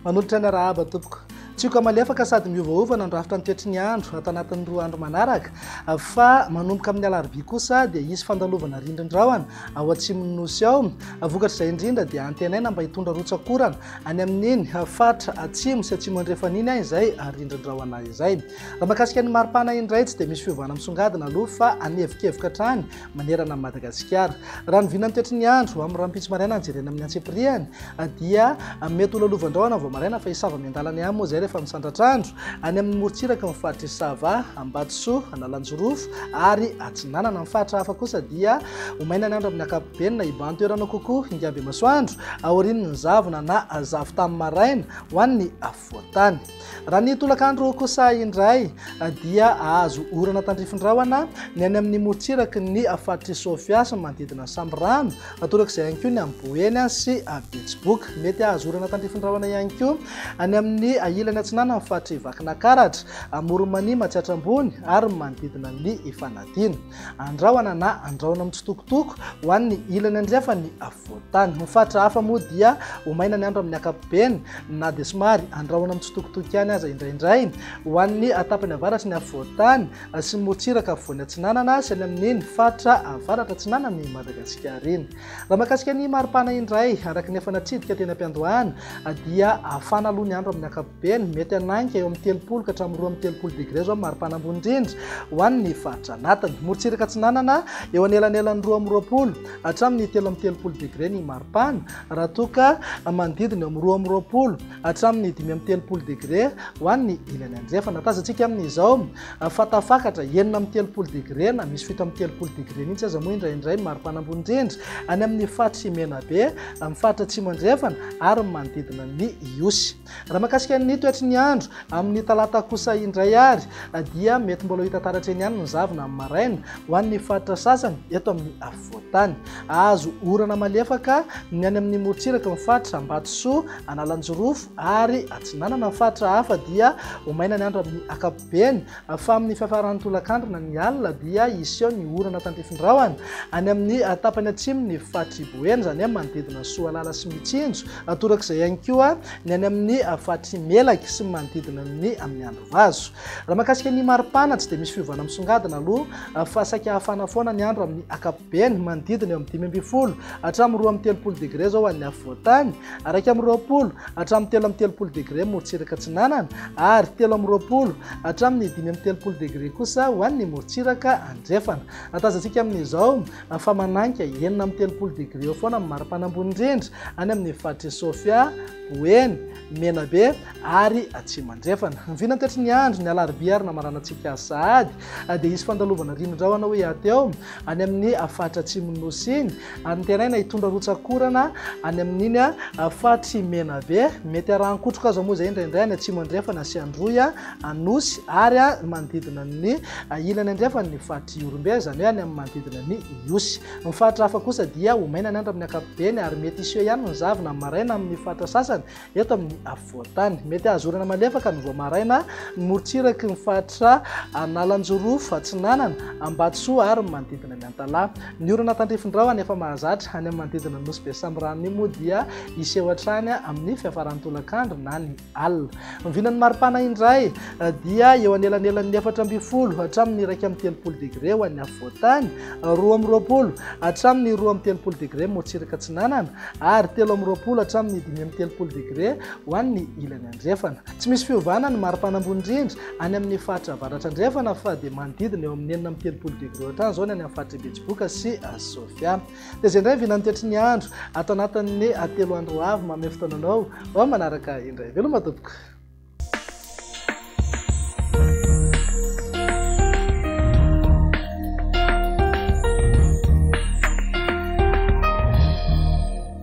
Manolotra ny arahaba tompoko. Tsioka malefaka sady miovaova nandrafitra ny toetry ny andro ato anatin'ny roa andro manaraka fa manomboka amin'ny alarobia kosa dia hisy fandalovana rindrin-drahona ao atsimon'ny nosy ao. Vokatr'izay indrindra dia antenaina mba hitondra rotsak'orana any amin'iny faritra atsimo sy atsimo andrefana iny izay rindrin-drahona izay. Raha mahakasika ny maripana indray tsy dia misy fiovana misongadina aloha fa anevokevoka hatrany manerana an'i Madagasikara. Raha ny vinan'ny toetry ny andro amin'ny rahampitso maraina jerena amin'ny antsipiriany dia mety ho lalovan-drahona vao maraina fa hisava miandalana ihany moa izay rehefa misandratr'andro any amin'ny morontsiraky ny faritr'i Sava, Ambatosoa, Analanjirofo ary Atsinanana. Ny faritra hafa kosa dia ho maina ny andro amin'ny ankapobeny na hibahan-toerana kokoa ingabe masoandro aorian'ny zavona na zavon-tany maraina ho an'ny afovoan-tany. Raha ny tolakandro kosa indray dia hahazo orana tandrifin-drahona ny any amin'ny morontsiraky ny faritr'i Sofia sy ny manodidina ny Sambirano, torak'izay ihany koa ny any Boeny sy Betsiboka. Mety hahazo orana tandrifin-drahona ihany koa any amin'ny ilany atsinanan'ny faritr'i Vakinakaratra, Amoron'i Mania, Matsiatra Ambony ary ny manodidina ny Ifanadiana. Andrahona na andrahona mitsitokotoko ho an'ny ilany andrefan'ny afovoan-tany. Ny faritra hafa moa dia ho maina ny andro amin'ny ankapobeny na dia somary andrahona mitsitokotoko ihany aza indraindray ho an'ny tapany avaratry ny afovoan-tany sy ny morontsiraka afovoany atsinanana sy any amin'iny faritra avaratra atsinanan'i Madagasikara iny. Raha mahakasika ny maripana indray, araka ny efa natsidika teny am-piandohana dia hafana aloha ny andro amin'ny ankapobeny. Beny, mety hanainga eo amin'ny 30 ka hatramin'ny 32 degre izao ny maripana ambony indrindra ho an'ny faritra anatiny. Morontsiraka atsinanana, eo anelanelan'ny 22 hatramin'ny 33 degre ny maripana, raha toa ka manodidina eo amin'ny 22 hatramin'ny 35 degre ho an'ny ilany andrefana. Tazantsika amin'izao fa tafakatra 36 degre na misy 37 degre mihitsy aza moa indraindray ny maripana ambony indrindra any amin'ny faritr'i Menabe, amin'ny faritra atsimo andrefana ary ny manodidina ny Ihosy. Raha mahakasika ny toetry ny andro amin'ny talata kosa indray ary dia mety mbola ho hita taratra eny ihany ny zavona amin'ny maraina ho an'ny faritra sasany eto amin'ny afovoan-tany. Hahazo orana malefaka ny any amin'ny morontsiraky ny faritra Ambatosoa, Analanjirofo ary Atsinanana. Ny faritra hafa dia ho maina ny andro amin'ny ankapobeny fa amin'ny fiafaran'ny tolakandro na ny alina dia hiseho ny orana tandrifin-drahona any amin'ny tapany atsimon'ny faritr'i Boeny, izany hoe manodidina an'i Soalala sy Mitsinjo, torak'izay ihany koa ny any amin'ny faritr'i Melaky sy ny manodidina ny Miandrivazo. Raha mahakasika ny maripana, tsy dia misy fiovana misongadina aloha fa saika hafana foana ny andro amin'ny ankapobeny, manodidina eo amin'ny 15 hatramin'ny 32 degre izao ho an'ny afovoan-tany, 21 hatramin'ny 33 degre morontsiraka atsinanana ary 23 hatramin'ny 35 degre kosa ho an'ny morontsiraka andrefana. Tazantsika amin'izao fa manainga 36 degre eo foana ny maripana ambony indrindra any amin'ny faritr'i Sofia, Boeny, Menabe ary Atsimo Andrefana. Ny vinantoetry ny andro, ny alarobia ary namaranantsika azy sahady dia hisy fandalovana rinon-drahona hoy aho teo any amin'ny faritra atsimon'ny Nosy iny. Antenaina hitondra rotsak'orana any amin'iny faritr'i Menabe. Mety arahan-kotroka aza moa izay indraindray any atsimo andrefana sy Androy, Anosy ary manodidina ny ilany andrefan'ny faritr'i Ihorombe, izany hoe any amin'ny manodidina ny Ihosy. Ny faritra hafa kosa dia ho maina ny andro amin'ny ankapobeny ary mety hiseho ihany ny zavona amin'ny maraina amin'ny faritra sasany eto amin'ny afovoan-tany. Mety hahazo orana malefaka ny vao maraina ny morontsiraky ny faritra Analanjirofo, Atsinanana, Ambatosoa ary ny manodidina ny Antalaha. Ny orana tandrifin-drahona efa mahazatra any amin'ny manodidina ny Nosy Be Sambirano io moa dia hiseho hatrany amin'ny fiafaran'ny tolakandro na ny alina. Ny vinan'ny maripana indray dia eo anelanelan'ny 14 hatramin'ny 31 degre ho an'ny afovoan-tany, 22 hatramin'ny 32 degre morontsiraka atsinanana, ary 23 hatramin'ny 35 degre ho an'ny ilany andrefana. Tsy misy fiovana ny maripana ambony indrindra any amin'ny faritra avaratra andrefana fa dia manodidina eo amin'ny 36 degre hatrany izao ny any amin'ny faritr'i Betsiboka sy Sofia. Dia izay indray ny vinan'ny toetry ny andro ato anatin'ny telo andro ho avy. Manome fotoana anao ho amin'ny manaraka indray. Veloma tompoko.